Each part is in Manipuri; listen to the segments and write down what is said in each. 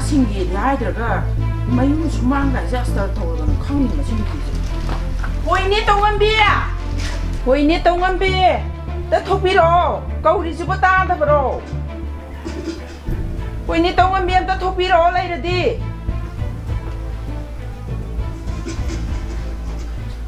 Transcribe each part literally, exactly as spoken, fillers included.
ꯁꯤꯡꯒꯦꯗꯤ ꯍꯥꯏꯗ꯭ꯔꯒ ꯃꯌꯨꯝ ꯁꯨꯃꯥꯡ ꯀꯥꯏꯁꯦ ꯑꯁꯇꯔ ꯇꯧꯔꯗꯅ ꯈꯪꯅꯤ ꯃꯁꯤ ꯅꯨꯄꯤꯁꯦ꯫ ꯍꯣꯏꯅꯦ ꯇꯧꯉꯝꯕꯤ! ꯍꯣꯏꯅꯦ ꯇꯧꯉꯝꯕꯤ! ꯇꯊꯣꯛꯄꯤꯔꯛꯑꯣ! ꯀꯧꯔꯤꯁꯤꯕꯨ ꯇꯥꯗꯕꯔꯣ? ꯍꯣꯏꯅꯦ ꯇꯧꯉꯝꯕꯤ, ꯑꯝꯇ ꯊꯣꯛꯄꯤꯔꯛꯑꯣ ꯂꯩꯔꯗꯤ꯫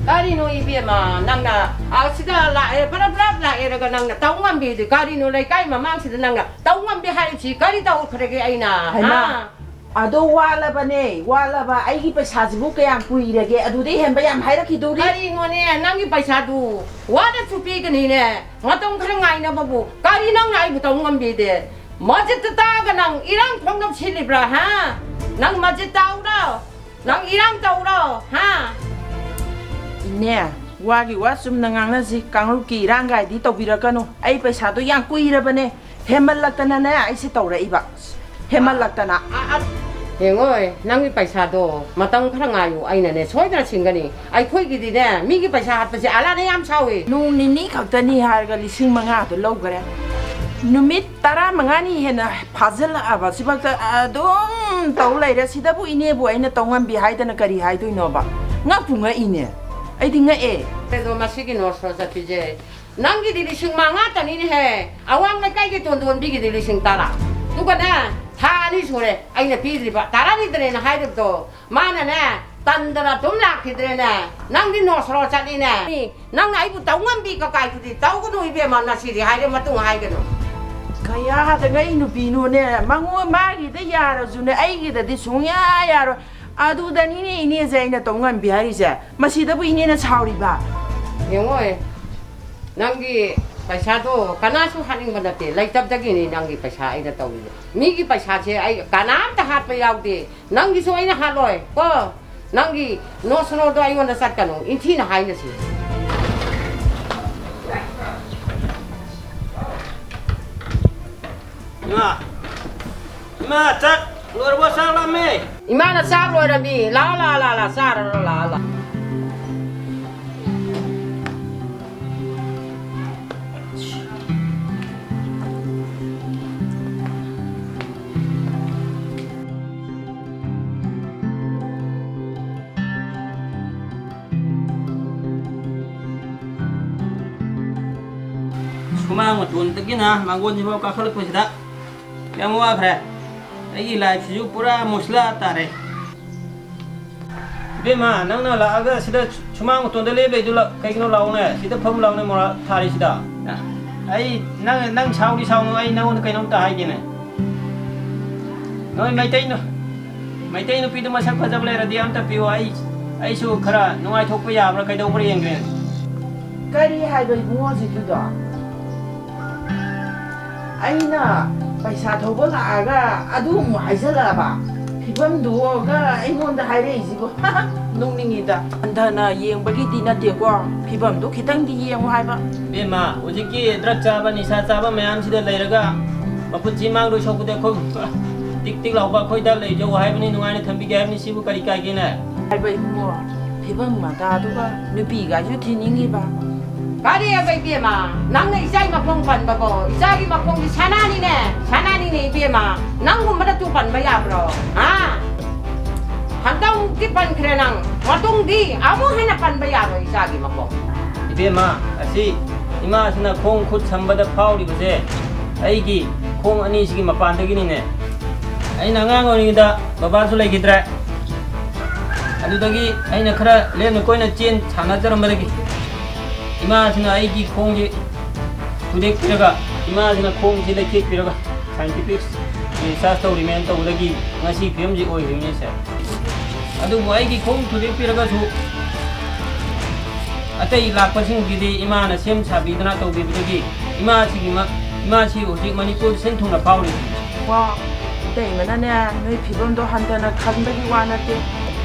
ꯀꯔꯤꯅꯣ ꯏꯕꯦꯝꯃ, ꯅꯪꯅ ꯑꯁꯤꯗ ꯂꯥꯛꯑꯦ, ꯕ꯭ꯔꯞ ꯕ꯭ꯔꯞ ꯂꯥꯛꯑꯦꯔꯒ ꯅꯪꯅ ꯇꯧꯉꯝꯕꯤꯗꯤ ꯀꯔꯤꯅꯣ? ꯂꯩꯀꯥꯏ ꯃꯃꯥꯡꯁꯤꯗ ꯅꯪꯅ ꯇꯧꯉꯝꯕꯤ ꯍꯥꯏꯔꯤꯁꯤ ꯀꯔꯤ ꯇꯧꯈ꯭ꯔꯒꯦ ꯑꯩꯅ? ꯍꯩꯃꯥ! ꯍꯥ? ꯑꯗꯣ ꯋꯥꯠꯂꯕꯅꯦ, ꯋꯥꯠꯂꯕ꯫ ꯑꯩꯒꯤ ꯄꯩꯁꯥꯁꯤꯕꯨ ꯀꯌꯥꯝ ꯀꯨꯏꯔꯒꯦ? ꯑꯗꯨꯗꯩ ꯍꯦꯟꯕ ꯌꯥꯝ ꯍꯥꯏꯔꯛꯈꯤꯗꯧꯔꯤ꯫ ꯀꯔꯤꯅꯣꯅꯦ, ꯅꯪꯒꯤ ꯄꯩꯁꯥꯗꯨ ꯋꯥꯅꯁꯨ ꯄꯤꯒꯅꯤꯅꯦ, ꯃꯇꯝ ꯈꯔ ꯉꯥꯏꯅꯕꯕꯨ꯫ ꯀꯔꯤ ꯅꯪꯅ ꯑꯩꯕꯨ ꯇꯧ ꯉꯝꯕꯤꯗꯦ? ꯃꯁꯖꯤꯠꯇ ꯇꯥꯛꯑꯒ ꯅꯪ ꯏꯔꯥꯡ ꯐꯣꯡꯗꯣꯛ ꯁꯤꯜꯂꯤꯕ꯭ꯔꯥ, ꯍꯥ? ꯅꯪ ꯃꯁꯖꯤꯠ ꯇꯥꯛꯎꯔꯣ? ꯅꯪ ꯏꯔꯥꯡ ꯇꯧꯔꯣ, ꯍꯥ? ꯏꯅꯦ, ꯋꯥꯒꯤ ꯋꯥ ꯆꯨꯝꯅ ꯉꯥꯡꯅꯁꯤ, ꯀꯥꯡꯂꯨꯞꯀꯤ ꯏꯔꯥꯡꯒꯥꯏꯗꯤ ꯇꯧꯕꯤꯔꯛꯀꯅꯨ꯫ ꯑꯩ ꯄꯩꯁꯥꯗꯣ ꯌꯥꯝ ꯀꯨꯏꯔꯕꯅꯦ, ꯍꯦꯟꯃꯜꯂꯛꯇꯅꯅꯦ ꯑꯩꯁꯦ ꯇꯧꯔꯛꯏꯕ꯫ ꯍꯦꯟꯃꯜꯂꯛꯇꯅ꯫ ꯑ, ꯑ, ꯌꯦꯡꯉꯣꯏ, ꯅꯪꯒꯤ ꯄꯩꯁꯥꯗꯣ ꯃꯇꯝ ꯈꯔ ꯉꯥꯏꯌꯨ, ꯑꯩꯅꯅꯦ ꯁꯣꯏꯗꯅ ꯁꯤꯡꯒꯅꯤ꯫ ꯑꯩꯈꯣꯏꯒꯤꯗꯤꯅꯦ ꯃꯤꯒꯤ ꯄꯩꯁꯥ ꯍꯥꯠꯄꯁꯦ ꯑꯂꯥꯅ ꯌꯥꯝ ꯁꯥꯎꯏ꯫ ꯅꯣꯡ ꯅꯤꯅꯤ ꯈꯛꯇꯅꯤ ꯍꯥꯏꯔꯒ ꯂꯤꯁꯤꯡ ꯃꯉꯥꯗꯣ ꯂꯧꯈꯔꯦ꯫ ꯅꯨꯃꯤꯠ ꯇꯔꯥꯃꯉꯥꯅꯤ ꯍꯦꯟꯅ ꯐꯥꯖꯤꯜꯂꯛꯑꯕ ꯁꯤꯐꯛꯇ ꯑꯗꯨꯝ ꯇꯧ ꯂꯩꯔꯦ꯫ ꯁꯤꯗꯕꯨ ꯏꯅꯦꯕꯨ ꯑꯩꯅ ꯇꯧ ꯉꯝꯕꯤ ꯍꯥꯏꯗꯅ ꯀꯔꯤ ꯍꯥꯏꯗꯣꯏꯅꯣꯕ? ꯉꯛꯄꯨ ꯉꯛꯏꯅꯦ꯫ ꯑꯩꯗꯤ ꯉꯛꯑꯦ꯫ ꯑꯗꯣ ꯃꯁꯤꯒꯤ ꯅꯣꯁꯔꯣ ꯆꯠꯄꯤꯁꯦ ꯅꯪꯒꯤꯗꯤ ꯂꯤꯁꯤꯡ ꯃꯉꯥꯇꯅꯤꯅꯦꯍꯦ꯫ ꯑꯋꯥꯡ ꯂꯩꯀꯥꯏꯒꯤ ꯇꯣꯟꯗꯣꯟꯕꯤꯒꯤꯗꯤ ꯂꯤꯁꯤꯡ ꯇꯔꯥ꯫ ꯑꯗꯨꯒꯅꯦ, ꯊꯥ ꯑꯅꯤ ꯁꯨꯔꯦ ꯑꯩꯅ ꯄꯤꯗ꯭ꯔꯤꯕ, ꯇꯥꯔꯛꯈꯤꯗ꯭ꯔꯦꯅ ꯍꯥꯏꯔꯤꯕꯗꯣ꯫ ꯃꯥꯅꯅꯦ, ꯇꯟꯗꯅ ꯑꯗꯨꯝ ꯂꯥꯛꯈꯤꯗ꯭ꯔꯦꯅꯦ꯫ ꯅꯪꯗꯤ ꯅꯣꯁꯔꯣ ꯆꯠꯂꯤꯅꯦ꯫ ꯅꯪꯅ ꯑꯩꯕꯨ ꯇꯧ ꯉꯝꯕꯤ ꯀꯀꯥꯏꯗꯨꯗꯤ ꯇꯧꯒꯅꯨ ꯏꯕꯦꯝꯃ, ꯉꯁꯤꯗꯤ ꯍꯥꯏꯔꯦ, ꯃꯇꯨꯡ ꯍꯥꯏꯒꯅꯨ꯫ ꯀꯌꯥꯗ ꯉꯛꯏ ꯅꯨꯄꯤꯅꯣꯅꯦ, ꯃꯉꯣꯟ ꯃꯥꯒꯤꯗ ꯌꯥꯔꯁꯨꯅꯦ, ꯑꯩꯒꯤꯗꯗꯤ ꯁꯨꯡꯌꯥ ꯌꯥꯔꯣꯏ꯫ ꯑꯗꯨꯗꯅꯤꯅꯦ ꯏꯅꯦꯁꯦ ꯑꯩꯅ ꯇꯧ ꯉꯝꯕꯤ ꯍꯥꯏꯔꯤꯁꯦ꯫ ꯃꯁꯤꯗꯕꯨ ꯏꯅꯦꯅ ꯁꯥꯎꯔꯤꯕ? ꯌꯦꯡꯉꯣꯏ, ꯅꯪꯒꯤ ꯄꯩꯁꯥꯗꯣ ꯀꯅꯥꯁꯨ ꯍꯥꯠꯅꯤꯡꯕ ꯅꯠꯇꯦ, ꯂꯩꯇꯕꯗꯒꯤꯅꯤ ꯅꯪꯒꯤ ꯄꯩꯁꯥ ꯑꯩꯅ ꯇꯧꯔꯤꯗꯣ꯫ ꯃꯤꯒꯤ ꯄꯩꯁꯥꯁꯦ ꯑꯩ ꯀꯅꯥꯝꯇ ꯍꯥꯠꯄ ꯌꯥꯎꯗꯦ, ꯅꯪꯒꯤꯁꯨ ꯑꯩꯅ ꯍꯥꯠꯂꯣꯏ ꯀꯣ꯫ ꯅꯪꯒꯤ ꯅꯣꯁꯔꯣꯗꯣ ꯑꯩꯉꯣꯟꯗ ꯆꯠꯀꯅꯨ, ꯏꯟꯊꯤꯅ ꯍꯥꯏꯅꯁꯤ꯫ ꯏꯃꯥ! ꯏꯃꯥ, ꯆꯥꯛ ꯂꯣꯏꯔꯕꯣ? ꯆꯥꯛ ꯂꯥꯝꯃꯦ꯫ ꯏꯃꯥꯅ ꯆꯥꯛ ꯂꯣꯏꯔꯕꯤ꯫ ꯂꯥꯛꯑꯣ, ꯂꯥꯛꯑꯣ, ꯂꯥꯛꯑꯣ, ꯂꯥꯛꯑꯣ, ꯆꯥꯔꯔꯣ, ꯂꯥꯛꯑꯣ, ꯂꯥꯛꯑꯣ꯫ ꯁꯨꯃꯥꯡ ꯃꯇꯣꯟꯗꯒꯤꯅ ꯃꯥꯡꯒꯣꯟꯁꯤꯐꯥꯎ ꯀꯥꯈꯠꯂꯛꯄꯁꯤꯗ ꯌꯥꯝ ꯋꯥꯈ꯭ꯔꯦ꯫ ꯑꯩꯒꯤ ꯂꯥꯏꯐꯁꯤꯁꯨ ꯄꯨꯔꯥ ꯃꯨꯁꯂꯥ ꯇꯥꯔꯦ꯫ ꯏꯕꯦꯝꯃ, ꯅꯪꯅ ꯂꯥꯛꯑꯒ ꯁꯤꯗ ꯁꯨꯃꯥꯡ ꯃꯇꯣꯟꯗ ꯂꯦꯞ ꯂꯩꯗꯨ ꯂ-, ꯀꯩꯒꯤꯅꯣ? ꯂꯥꯛꯑꯣꯅꯦ, ꯁꯤꯗ ꯐꯝ ꯂꯥꯛꯑꯣꯅꯦ, ꯃꯣꯔꯥ ꯊꯥꯔꯤꯁꯤꯗ꯫ ꯑꯩ, ꯅꯪ, ꯅꯪ ꯁꯥꯎꯗꯤ ꯁꯥꯎꯅꯨ, ꯑꯩ ꯅꯪꯉꯣꯟꯗ ꯀꯩꯅꯣꯝꯇ ꯍꯥꯏꯒꯦꯅꯦ꯫ ꯅꯣꯏ ꯃꯩꯇꯩ ꯅꯨ-, ꯃꯩꯇꯩ ꯅꯨꯄꯤꯗꯨ ꯃꯁꯛ ꯐꯖꯕ ꯂꯩꯔꯗꯤ ꯑꯝꯇ ꯄꯤꯌꯨ, ꯑꯩ, ꯑꯩꯁꯨ ꯈꯔ ꯅꯨꯡꯉꯥꯏꯊꯣꯛꯄ ꯌꯥꯕ꯭ꯔꯥ ꯀꯩꯗꯧꯕ꯭ꯔꯥ ꯌꯦꯡꯒꯦ꯫ ꯀꯔꯤ ꯍꯥꯏꯕ ꯏꯕꯨꯡꯉꯣ ꯍꯧꯖꯤꯛꯀꯤꯗꯣ? ꯑꯩꯅ ꯄꯩꯁꯥ ꯊꯧꯕ ꯂꯥꯛꯑꯒ ꯑꯗꯨ ꯑꯃꯨꯛ ꯍꯥꯏꯖꯜꯂꯛꯑꯕ? ꯐꯤꯕꯝꯗꯨꯒ ꯑꯩꯉꯣꯟꯗ ꯍꯥꯏꯔꯛꯏꯁꯤꯕꯨ? ꯅꯣꯛꯅꯤꯡꯉꯤꯗ꯫ ꯍꯟꯊꯅ ꯌꯦꯡꯕꯒꯤꯗꯤ ꯅꯠꯇꯦꯀꯣ, ꯐꯤꯕꯝꯗꯣ ꯈꯤꯇꯪꯗꯤ ꯌꯦꯡꯉꯨ ꯍꯥꯏꯕ꯫ ꯏꯕꯦꯝꯃ, ꯍꯧꯖꯤꯛꯀꯤ ꯗ꯭ꯔꯒ ꯆꯥꯕ, ꯅꯤꯁꯥ ꯆꯥꯕ ꯃꯌꯥꯝꯁꯤꯗ ꯂꯩꯔꯒ ꯃꯈꯨꯠꯁꯤ ꯃꯥꯡꯗꯣꯏ ꯁꯔꯨꯛꯄꯨꯗꯤ ꯑꯩꯈꯣꯏ ꯇꯤꯛ ꯇꯤꯛ ꯂꯥꯎꯕ ꯑꯩꯈꯣꯏꯗ ꯂꯩꯖꯧ ꯍꯥꯏꯕꯅꯤ, ꯅꯨꯡꯉꯥꯏꯅ ꯊꯝꯕꯤꯒꯦ ꯍꯥꯏꯕꯅꯤ, ꯁꯤꯕꯨ ꯀꯔꯤ ꯀꯥꯏꯒꯦꯅꯦ? ꯍꯥꯏꯕ ꯏꯕꯨꯡꯉꯣ, ꯐꯤꯕꯝ ꯃꯇꯥꯗꯨꯒ ꯅꯨꯄꯤꯒꯥꯏꯁꯨ ꯊꯤꯅꯤꯡꯉꯤꯕ꯫ ꯀꯔꯤꯑꯕ ꯏꯕꯦꯝꯃ, ꯅꯪꯅ ꯏꯆꯥꯒꯤ ꯃꯈꯣꯡ ꯄꯟꯕꯕꯣ? ꯏꯆꯥꯒꯤ ꯃꯈꯣꯡꯗꯤ ꯁꯅꯥꯅꯤꯅꯦ, ꯁꯅꯥꯅꯤꯅꯦ ꯏꯕꯦꯝꯃ꯫ ꯅꯪꯒꯨꯝꯕꯅ ꯇꯨ ꯄꯟꯕ ꯌꯥꯕ꯭ꯔꯣ? ꯍꯥ? ꯍꯟꯗꯛꯃꯨꯛꯇꯤ ꯄꯟꯈ꯭ꯔꯦ ꯅꯪ, ꯃꯇꯨꯡꯗꯤ ꯑꯃꯨꯛ ꯍꯦꯟꯅ ꯄꯟꯕ ꯌꯥꯔꯣꯏ ꯏꯆꯥꯒꯤ ꯃꯈꯣꯡ꯫ ꯏꯕꯦꯝꯃ, ꯑꯁꯤ ꯏꯃꯥꯁꯤꯅ ꯈꯣꯡ ꯈꯨꯠ ꯁꯝꯕꯗ ꯐꯥꯎꯔꯤꯕꯁꯦ ꯑꯩꯒꯤ ꯈꯣꯡ ꯑꯅꯤꯁꯤꯒꯤ ꯃꯄꯥꯟꯗꯒꯤꯅꯤꯅꯦ꯫ ꯑꯩꯅ ꯑꯉꯥꯡ ꯑꯣꯏꯔꯤꯉꯩꯗ ꯕꯕꯥꯁꯨ ꯂꯩꯈꯤꯗ꯭ꯔꯦ꯫ ꯑꯗꯨꯗꯒꯤ ꯑꯩꯅ ꯈꯔ ꯂꯦꯝꯅ ꯀꯣꯏꯅ ꯆꯦꯟ ꯁꯥꯟꯅꯖꯔꯝꯕꯗꯒꯤ ꯏꯃꯥꯁꯤꯅ ꯑꯩꯒꯤ ꯈꯣꯡꯁꯦ ꯊꯨꯗꯦꯛꯄꯤꯔꯒ, ꯏꯃꯥꯁꯤꯅ ꯈꯣꯡꯁꯦ ꯂꯩꯊꯦꯛꯄꯤꯔꯒ scientific research ꯇꯧꯔꯤꯃꯦꯅ ꯇꯧꯕꯗꯒꯤ ꯉꯁꯤ ꯐꯤꯕꯝꯁꯤ ꯑꯣꯏꯔꯤꯕꯅꯤ ꯁꯦ꯫ ꯑꯗꯨꯕꯨ ꯑꯩꯒꯤ ꯈꯣꯡ ꯊꯨꯗꯦꯛꯄꯤꯔꯒꯁꯨ ꯑꯇꯩ ꯂꯥꯛꯄꯁꯤꯡꯒꯤꯗꯤ ꯏꯃꯥꯅ ꯁꯦꯝ ꯁꯥꯕꯤꯗꯅ ꯇꯧꯕꯤꯕꯗꯒꯤ ꯏꯃꯥꯁꯤꯒꯤ ꯃ-, ꯏꯃꯥꯁꯤ ꯍꯧꯖꯤꯛ ꯃꯅꯤꯄꯨꯔ ꯁꯤꯟ ꯊꯨꯡꯅ ꯐꯥꯎꯔꯤ꯫ ꯋꯥ, ꯏꯇꯩꯃꯅꯅꯦ, ꯅꯣꯏ ꯐꯤꯕꯝꯗꯣ ꯍꯟꯊꯅ ꯈꯟꯕꯒꯤ ꯋꯥ ꯅꯠꯇꯦ꯫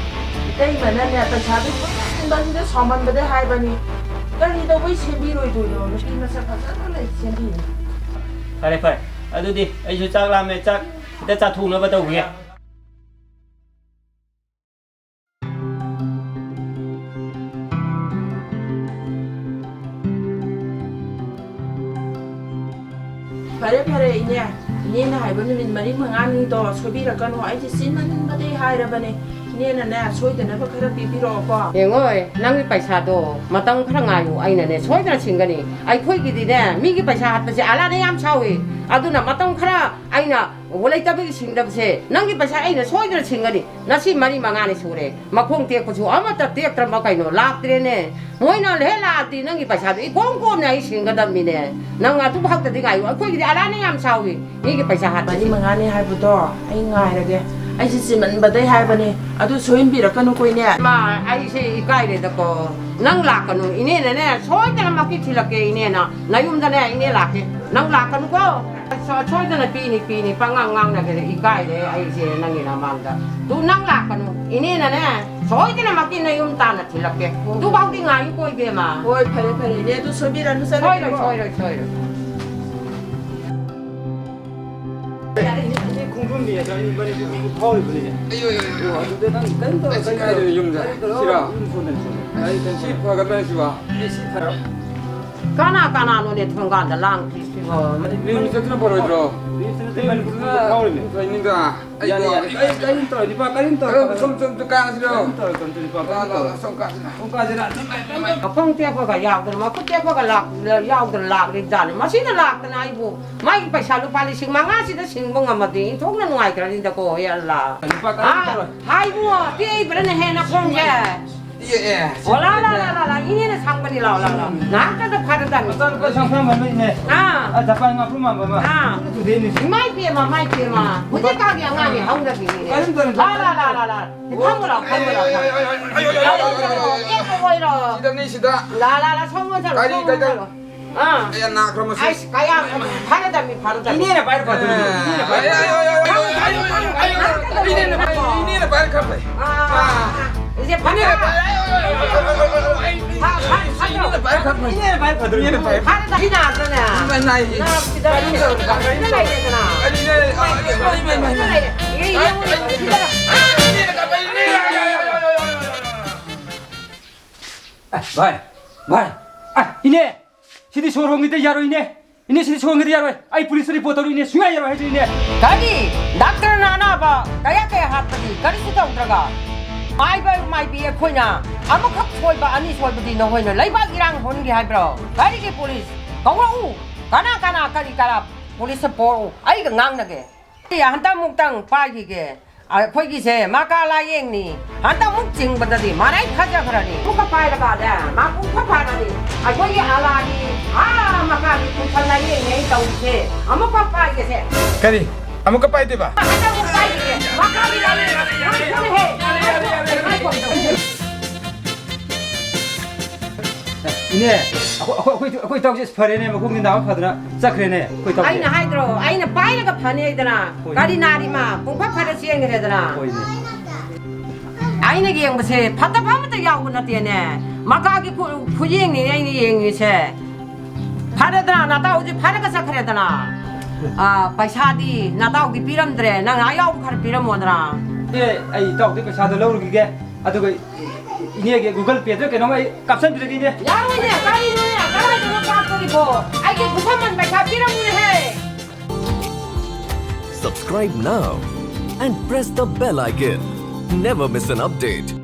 ꯏꯇꯩꯃꯅꯅꯦ, ꯄꯩꯁꯥꯗꯣ ꯁꯥꯎꯃꯟꯕꯁꯤꯗ, ꯁꯥꯎꯃꯟꯕꯗ ꯍꯥꯏꯕꯅꯤ꯫ ꯀꯔꯤ ꯇꯧꯕꯩ ꯁꯦꯝꯕꯤꯔꯣꯏꯗꯣꯏꯅꯣ? ꯅꯨꯄꯤ ꯃꯁꯛ ꯐꯖꯅ ꯂꯩ, ꯁꯦꯝꯕꯤꯅꯤ꯫ ꯐꯔꯦ, ꯐꯔꯦ꯫ ꯑꯗꯨꯗꯤ ꯑꯩꯁꯨ ꯆꯥꯛ ꯂꯥꯝꯃꯦ, ꯆꯥꯛ ꯈꯤꯇ ꯆꯥꯊꯣꯛꯅꯕ ꯇꯧꯈꯤꯒꯦ꯫ ꯐꯔꯦ, ꯐꯔꯦ, ꯏꯅꯦ꯫ ꯏꯅꯦꯅ ꯍꯥꯏꯕ ꯅꯨꯃꯤꯠ ꯃꯔꯤ ꯃꯉꯥꯅꯤꯗꯣ ꯁꯣꯏꯕꯤꯔꯛꯀꯅꯨ꯫ ꯑꯩꯁꯦ ꯆꯤꯟꯃꯟꯕꯗꯒꯤ ꯍꯥꯏꯔꯕꯅꯦ꯫ ꯏꯅꯦꯅꯅꯦ, ꯁꯣꯏꯗꯅꯕ ꯈꯔ ꯄꯤꯕꯤꯔꯛꯑꯣꯀꯣ꯫ ꯌꯦꯡꯉꯣꯏ, ꯅꯪꯒꯤ ꯄꯩꯁꯥꯗꯣ ꯃꯇꯝ ꯈꯔ ꯉꯥꯏꯌꯨ, ꯑꯩꯅꯅꯦ ꯁꯣꯏꯗꯅ ꯁꯤꯡꯒꯅꯤ꯫ ꯑꯩꯈꯣꯏꯒꯤꯗꯤꯅꯦ, ꯃꯤꯒꯤ ꯄꯩꯁꯥ ꯍꯥꯠꯄꯁꯦ ꯑꯂꯥꯅ ꯌꯥꯝ ꯁꯥꯎꯏ꯫ ꯑꯗꯨꯅ ꯃꯇꯝ ꯈꯔ ꯑꯩꯅ ꯂꯩꯇꯕꯒꯤ ꯁꯤꯡꯗꯕꯁꯦ, ꯅꯪꯒꯤ ꯄꯩꯁꯥ ꯑꯩꯅ ꯁꯣꯏꯗꯅ ꯁꯤꯡꯒꯅꯤ꯫ ꯉꯁꯤ ꯃꯔꯤ ꯃꯉꯥꯅꯤ ꯁꯨꯔꯦ, ꯃꯈꯣꯡ ꯇꯦꯛꯄꯁꯨ ꯑꯃꯠꯇ ꯇꯦꯛꯇ꯭ꯔꯕ ꯀꯩꯅꯣ, ꯂꯥꯛꯇ꯭ꯔꯦꯅꯦ꯫ ꯃꯣꯏꯅ ꯍꯦꯛ ꯂꯥꯛꯑꯗꯤ ꯅꯪꯒꯤ ꯄꯩꯁꯥꯗꯣ ꯏꯀꯣꯝ ꯀꯣꯝꯅ ꯑꯩ ꯁꯤꯡꯒꯗꯕꯅꯤꯅꯦ꯫ ꯅꯪ ꯑꯗꯨ ꯈꯛꯇꯗꯤ ꯉꯥꯏꯌꯨ, ꯑꯩꯈꯣꯏꯒꯤꯗꯤ ꯑꯂꯥꯅ ꯌꯥꯝ ꯁꯥꯎꯏ꯫ ꯃꯤꯒꯤ ꯄꯩꯁꯥ ꯍꯥꯠꯄꯁꯦ꯫ ꯃꯔꯤ ꯃꯉꯥꯅꯤ ꯍꯥꯏꯕꯗꯣ ꯑꯩ ꯉꯥꯏꯔꯒꯦ꯫ ꯑꯩꯁꯦ ꯆꯤꯟꯃꯟꯕꯗꯩ ꯍꯥꯏꯕꯅꯤ꯫ ꯑꯗꯨ ꯁꯣꯏꯍꯟꯕꯤꯔꯛꯀꯅꯨꯀꯣ, ꯏꯅꯦ꯫ ꯃꯥ, ꯑꯩꯁꯦ ꯏꯀꯥꯏꯔꯦꯗꯀꯣ꯫ ꯅꯪ ꯂꯥꯛꯀꯅꯨ꯫ ꯏꯅꯦꯅꯅꯦ, ꯁꯣꯏꯗꯅꯃꯛꯀꯤ ꯊꯤꯜꯂꯛꯀꯦ ꯏꯅꯦꯅ꯫ ꯅꯌꯨꯝꯗꯅꯦ ꯏꯅꯦ ꯂꯥꯛꯀꯦ꯫ ꯅꯪ ꯂꯥꯛꯀꯅꯨꯀꯣ꯫ ꯁꯣ-, ꯁꯣꯏꯗꯅ ꯄꯤꯅꯤ, ꯄꯤꯅꯤ꯫ ꯄꯉꯥꯡ ꯉꯥꯡꯅꯒꯦꯔꯦ꯫ ꯏꯀꯥꯏꯔꯦ ꯑꯩꯁꯦ ꯅꯪꯒꯤ ꯅꯃꯥꯡꯗ꯫ ꯇꯨ ꯅꯪ ꯂꯥꯛꯀꯅꯨ꯫ ꯏꯅꯦꯅꯅꯦ, ꯁꯣꯏꯗꯅꯃꯛꯀꯤ ꯅꯌꯨꯝ ꯇꯥꯟꯅ ꯊꯤꯜꯂꯛꯀꯦ꯫ ꯇꯨ ꯐꯥꯎꯗꯤ ꯉꯥꯏꯌꯨꯀꯣ, ꯏꯕꯦꯝꯃ꯫ ꯍꯣꯏ, ꯐꯔꯦ, ꯐꯔꯦ, ꯏꯅꯦ꯫ ꯑꯗꯨ ꯁꯣꯏꯕꯤꯔꯅꯨ, ꯁꯣꯏꯔꯣꯏ, ꯆꯠꯂꯒꯦꯀꯣ꯫ ꯁꯣꯏꯔꯣꯏ, ꯁꯣꯏꯔꯣꯏ꯫ ꯏꯅꯦ, ꯏꯅꯦ ꯈꯣꯡꯗ꯭ꯔꯣꯝꯕꯤ ꯑꯗꯣ ꯑꯩ ꯃꯅꯤꯄꯨꯔ ꯐꯥꯎꯔꯤꯕꯅꯤꯅꯦ꯫ ꯑꯌꯣ, ꯑꯌꯣ, ꯑꯌꯣ, ꯑꯌꯣ꯫ ꯑꯣ, ꯑꯗꯨꯗ ꯅꯪ ꯀꯔꯤꯝ ꯇꯧꯔꯣ, ꯑꯩ ꯁꯤ ꯀꯔꯤꯝ ꯇꯧꯔꯣ꯫ ꯀꯥꯏꯗꯅꯣ ꯌꯨꯝꯁꯦ? ꯀꯔꯤꯝ ꯇꯧꯔꯣ꯫ ꯁꯤꯔꯣ? ꯌꯨꯝ ꯁꯣꯝꯗꯅꯤ, ꯁꯣꯝꯗꯅꯤ꯫ ꯑꯩ ꯀꯔꯤꯝ ꯁꯤ ꯇꯧꯔꯣ꯫ ꯐꯒꯗ꯭ꯔꯥ ꯁꯤꯕꯣ? ꯑꯦ, ꯁꯤ ꯐꯔꯣ꯫ ꯀꯅꯥ ꯀꯅꯥꯅꯣꯅꯦ ꯊꯣꯡꯒꯥꯟꯗ ꯂꯥꯡꯗ꯭ꯔꯤꯁꯤꯕꯣ? ꯃꯤ ꯆꯠꯇꯅ ꯐꯔꯣꯏꯗ꯭ꯔꯣ? ꯃꯤ ꯆꯠꯇꯅ ꯃꯅꯤꯄꯨꯔ ꯐꯥꯎꯔꯤꯅꯦ꯫ ꯐꯩꯅꯤꯗ꯫ ꯑꯩ ꯌꯥꯅꯤ, ꯌꯥꯅꯤ꯫ ꯑꯩ ꯀꯔꯤꯝ ꯇꯧꯔꯣ, ꯅꯨꯄꯥ ꯀꯔꯤꯝ ꯇꯧꯔꯣ꯫ ꯑꯗꯨ ꯁꯨꯝ, ꯁꯨꯝ, ꯁꯨꯝ ꯀꯥꯁꯤꯔꯣ? ꯀꯔꯤꯝ ꯇꯧꯔꯣ, ꯅꯨꯄꯥ ꯂꯥ, ꯀꯔꯤꯝ ꯂꯥ, ꯇꯧꯔꯣ꯫ ꯂꯥ, ꯁꯨꯝ ꯀꯥꯁꯤꯔꯣ? ꯁꯨꯝ ꯀꯥꯁꯤꯔꯣ? ꯃꯈꯣꯡ ꯇꯦꯛꯄꯒ ꯌꯥꯎꯗꯅ, ꯃꯈꯨꯠ ꯇꯦꯛꯄꯒ ꯂꯥꯛ-, ꯌꯥꯎꯗꯅ ꯂꯥꯛꯂꯤꯕꯖꯥꯠꯅꯤ꯫ ꯃꯁꯤꯅ ꯂꯥꯛꯇꯅ ꯑꯩꯕꯨ ꯃꯥꯒꯤ ꯄꯩꯁꯥ ꯂꯨꯄꯥ ꯂꯤꯁꯤꯡ ꯃꯉꯥꯁꯤꯗ ꯁꯤꯡꯕ ꯉꯝꯃꯗꯤ ꯏꯟꯊꯣꯛꯅ ꯅꯨꯡꯉꯥꯏꯈ꯭ꯔꯅꯤꯗꯀꯣ, ꯍꯦ ꯑꯜꯂꯥ꯫ ꯂꯨꯄꯥ ꯀꯔꯤꯝ ꯑꯥ, ꯇꯧꯔꯣꯏ꯫ ꯍꯥꯏ ꯏꯕꯨꯡꯉꯣ, ꯇꯦꯛꯏꯕ꯭ꯔꯥꯅꯦ ꯍꯦ ꯅꯈꯣꯡꯁꯦ? ꯇꯦꯛꯑꯦ꯫ ꯑꯣ, ꯂꯥ, ꯂꯥ, ꯂꯥ, ꯂꯥ, ꯂꯥ, ꯏꯅꯦꯅ ꯁꯪꯕꯅꯤ, ꯂꯥꯎ, ꯂꯥꯎ, ꯂꯥꯎ꯫ ꯉꯥꯏꯍꯥꯛꯇꯪꯗ ꯐꯔꯗꯕꯅꯤ꯫ ꯃꯆꯥꯅꯨꯄꯥ ꯁꯪꯐꯝ ꯑꯃ ꯂꯩꯅꯦ꯫ ꯑꯥ꯫ ꯑꯥ, ꯖꯄꯥꯟ ꯉꯥꯄ꯭ꯔꯨꯝ ꯃꯥꯟꯕ ꯑꯃ꯫ ꯑꯥ꯫ ꯑꯗꯨꯗꯩꯅꯦ꯫ ꯏꯃꯥꯏ ꯄꯦꯝꯃ, ꯃꯥꯏ ꯄꯦꯝꯃ꯫ ꯍꯧꯖꯤꯛꯀꯥꯟꯒꯤ ꯑꯉꯥꯡꯗꯤ ꯍꯧꯅꯕꯤꯅꯤꯅꯦ꯫ ꯀꯔꯤꯝ ꯇꯧꯔꯣꯏ, ꯂꯥ, ꯂꯥ, ꯂꯥ, ꯂꯥ, ꯂꯥ꯫ ꯐꯝꯃꯨ ꯂꯥꯎ, ꯐꯝꯃꯨ ꯂꯥꯎ, ꯐꯝꯃꯨ ꯂꯥꯎ꯫ ꯑꯦ, ꯑꯣꯏꯔꯣ꯫ ꯁꯤꯗꯅꯤ, ꯁꯤꯗ꯫ ꯂꯥ, ꯂꯥ, ꯂꯥ, ꯁꯣꯝ ꯑꯣꯟꯁꯤꯜꯂꯣ, ꯀꯔꯤ, ꯁꯣꯝ ꯀꯩ, ꯀꯩ? ꯑꯣꯟꯁꯤꯜꯂꯣ꯫ ꯑꯥ꯫ ꯑꯩ ꯅꯥꯈ꯭ꯔ ꯃꯁꯤ꯫ ꯑꯩꯁ, ꯀꯌꯥ ꯐꯔꯗꯕꯅꯤ, ꯐꯔꯗꯕꯅꯤ꯫ ꯏꯅꯦꯅ ꯄꯥꯏꯔꯣ, ꯐꯔꯗꯕꯅꯤ꯫ ꯏꯅꯦꯅ ꯄꯥꯏꯔꯣ꯫ ꯑꯩ, ꯑꯩ, ꯑꯩ, ꯏꯅꯦꯅ ꯄꯥꯏꯔꯣ, ꯈꯔ ꯐꯩ꯫ ꯑꯥ꯫ ꯑꯥ꯫ ꯏꯆꯦ, ꯐꯔꯦ꯫ ꯏꯅꯦꯅ ꯄꯥꯏꯔꯣ, ꯑꯩ, ꯑꯩ, ꯑꯩ, ꯑꯩ, ꯐ-, ꯐ-, ꯐ-, ꯏꯅꯦꯅ ꯄꯥꯏꯔꯣ, ꯈꯔ ꯐꯩ꯫ ꯏꯅꯦꯅ ꯄꯥꯏꯔꯣ, ꯐꯔꯗꯕꯅꯤ꯫ ꯏꯅꯦꯅ ꯄꯥꯏꯔꯣ꯫ ꯐꯔꯗꯕꯅꯤ, ꯅꯥꯗ꯭ꯔꯅꯦ? ꯏꯃꯥ, ꯅꯥꯏꯌꯦ꯫ ꯅꯥꯕꯁꯤꯗ ꯀꯔꯤꯝ ꯇꯧꯔꯣꯏ, ꯀꯔꯤꯝ ꯁꯤꯗ ꯇꯧꯔꯣꯏ꯫ ꯂꯩꯔꯦꯗꯅ꯫ ꯀꯔꯤꯅꯣ? ꯑꯥ, ꯏꯃꯥ, ꯏꯃꯥ, ꯏꯃꯥ, ꯏꯃꯥ꯫ ꯏꯃꯥ, ꯏꯃꯥ, ꯏꯃꯥ, ꯏꯃꯥ꯫ ꯁꯤꯗ꯫ ꯑꯥ, ꯏꯅꯦꯅ ꯀꯥꯞꯄꯛꯏ, ꯏꯅꯦꯅ ꯀꯥꯞꯄꯛꯏ꯫ ꯑꯦ, ꯚꯥꯏ, ꯚꯥꯏ, ꯑꯦ, ꯏꯅꯦ, ꯁꯤꯗꯤ ꯁꯣꯔ ꯍꯣꯟꯒꯤꯗ ꯌꯥꯔꯣꯏ, ꯏꯅꯦ꯫ ꯏꯅꯦ, ꯁꯤꯗꯤ ꯁꯣꯔ ꯍꯣꯟꯒꯤꯗ ꯌꯥꯔꯣꯏ꯫ ꯑꯩ ꯄꯨꯂꯤꯁꯇ ꯔꯤꯄꯣꯔꯠ ꯇꯧꯔꯤ, ꯏꯅꯦ꯫ ꯁꯨꯡꯌꯥ ꯌꯥꯔꯣꯏ ꯍꯥꯏꯗꯤ, ꯏꯅꯦ꯫ ꯀꯔꯤ? ꯗꯥꯛꯇꯔꯅ ꯑꯅꯥꯕ ꯀꯌꯥ ꯀꯌꯥ ꯍꯥꯠꯄꯗꯤ ꯀꯔꯤꯁꯨ ꯇꯧꯗ꯭ꯔꯒ, ꯃꯥꯏꯕ ꯃꯥꯏꯕꯤ ꯑꯩꯈꯣꯏꯅ ꯑꯃꯈꯛ ꯁꯣꯏꯕ, ꯑꯅꯤ ꯁꯣꯏꯕꯗꯤ ꯅꯈꯣꯏꯅ ꯂꯩꯕꯥꯛ ꯏꯔꯥꯡ ꯍꯧꯍꯟꯒꯦ ꯍꯥꯏꯕ꯭ꯔꯣ? ꯀꯔꯤꯒꯤ ꯄꯨꯂꯤꯁ ꯀꯧꯔꯛꯎ? ꯀꯅꯥ ꯀꯅꯥ ꯀꯔꯤ ꯀꯔꯥ ꯄꯨꯂꯤꯁꯇ ꯄꯣꯔꯛꯎ, ꯑꯩꯒ ꯉꯥꯡꯅꯒꯦ꯫ ꯑꯩ ꯍꯟꯗꯛ ꯑꯃꯨꯛꯇꯪ ꯄꯥꯏꯈꯤꯒꯦ꯫ ꯑꯩꯈꯣꯏꯒꯤꯁꯦ ꯃꯀꯥ ꯂꯥꯏꯌꯦꯡꯅꯤ꯫ ꯍꯟꯗꯛ ꯑꯃꯨꯛ ꯆꯤꯡꯕꯗꯗꯤ ꯃꯔꯥꯏ ꯐꯖꯈ꯭ꯔꯅꯤ꯫ ꯑꯃꯨꯛꯀ ꯄꯥꯏꯔꯀꯥꯟꯗ ꯃꯥ ꯄꯨꯡꯐ ꯐꯔꯅꯤ꯫ ꯑꯩꯈꯣꯏꯒꯤ ꯑꯂꯥꯒꯤ ꯑꯥ ꯃꯀꯥꯒꯤ ꯈꯨꯠꯁ ꯂꯥꯏꯌꯦꯡꯅꯤ ꯑꯩ ꯇꯧꯔꯤꯁꯦ꯫ ꯑꯃꯨꯛꯀ ꯄꯥꯏꯒꯦꯁꯦ꯫ ꯀꯔꯤ? ꯑꯃꯨꯛꯀ ꯄꯥꯏꯗꯣꯏꯕ? ꯍꯟꯗꯛ ꯑꯃꯨꯛ ꯄꯥꯏꯈꯤꯒꯦ꯫ ꯃꯀꯥꯒꯤ ꯂꯥꯏꯌꯦꯡꯅꯤ꯫ ꯉꯥꯏꯈꯣꯅꯦꯍꯦ꯫ ꯏꯅꯦ, ꯑꯩꯈꯣꯏ, ꯑꯩꯈꯣꯏ, ꯑꯩꯈꯣꯏ, ꯑꯩꯈꯣꯏ ꯏꯇꯥꯎꯁꯦ ꯐꯔꯦꯅꯦ, ꯃꯈꯣꯡꯗꯤ ꯅꯥꯕ ꯐꯗꯅ ꯆꯠꯈ꯭ꯔꯦꯅꯦ, ꯑꯩꯈꯣꯏ ꯏꯇꯥꯎꯁꯦ꯫ ꯑꯩꯅ ꯍꯥꯏꯗ꯭ꯔꯣ, ꯑꯩꯅ ꯄꯥꯏꯔꯒ ꯐꯅꯤ ꯍꯥꯏꯗꯅ꯫ ꯍꯣꯏ꯫ ꯀꯔꯤ ꯅꯥꯔꯤ ꯃꯥ? ꯄꯨꯡꯐ ꯐꯔ ꯆꯦꯟꯈ꯭ꯔꯦꯗꯅ꯫ ꯍꯣꯏꯅꯦ꯫ ꯑꯩꯅ ꯌꯦꯡꯕꯁꯦ ꯐꯠꯇꯕ ꯑꯃꯠꯇ ꯌꯥꯎꯕ ꯅꯠꯇꯦꯅꯦ꯫ ꯃꯀꯥꯒꯤ ꯈꯨ-, ꯈꯨꯌꯦꯡꯅꯤꯅꯦ ꯑꯩꯅ ꯌꯦꯡꯉꯤꯁꯦ꯫ ꯐꯔꯦꯗꯅ, ꯅꯇꯥꯎꯁꯦ ꯐꯔꯒ ꯆꯠꯈ꯭ꯔꯦꯗꯅ꯫ ꯑꯥ, ꯄꯩꯁꯥꯗꯤ ꯅꯇꯥꯎꯗꯤ ꯄꯤꯔꯝꯗ꯭ꯔꯦ, ꯅꯪ ꯑꯥ ꯌꯥꯎꯕ ꯈꯔ ꯄꯤꯔꯝꯃꯣꯗꯅ꯫ ꯑꯦ, ꯑꯩ ꯏꯇꯥꯎꯗꯤ ꯄꯩꯁꯥꯗꯣ ꯂꯧꯔꯨꯈꯤꯒꯦ, ꯑꯗꯨꯒ ꯏꯅꯦꯒꯤ Google Pay-ꯗ ꯀꯩꯅꯣꯝꯃ ꯑꯩ ꯀꯥꯞꯁꯟꯕꯤꯔꯒꯦ, ꯏꯅꯦ꯫ ꯌꯥꯔꯣꯏꯅꯦ, ꯀꯔꯤꯅꯣꯅꯦ, ꯀꯗꯥꯏꯗꯅꯣ ꯀꯥꯞꯇꯣꯔꯤꯕꯣ? ꯑꯩꯒꯤ ꯈꯨꯠꯁꯝꯃꯟ ꯄꯩꯁꯥ ꯄꯤꯔꯝꯃꯨꯅꯦꯍꯦ꯫ Subscribe now and press the bell icon. Never miss an update.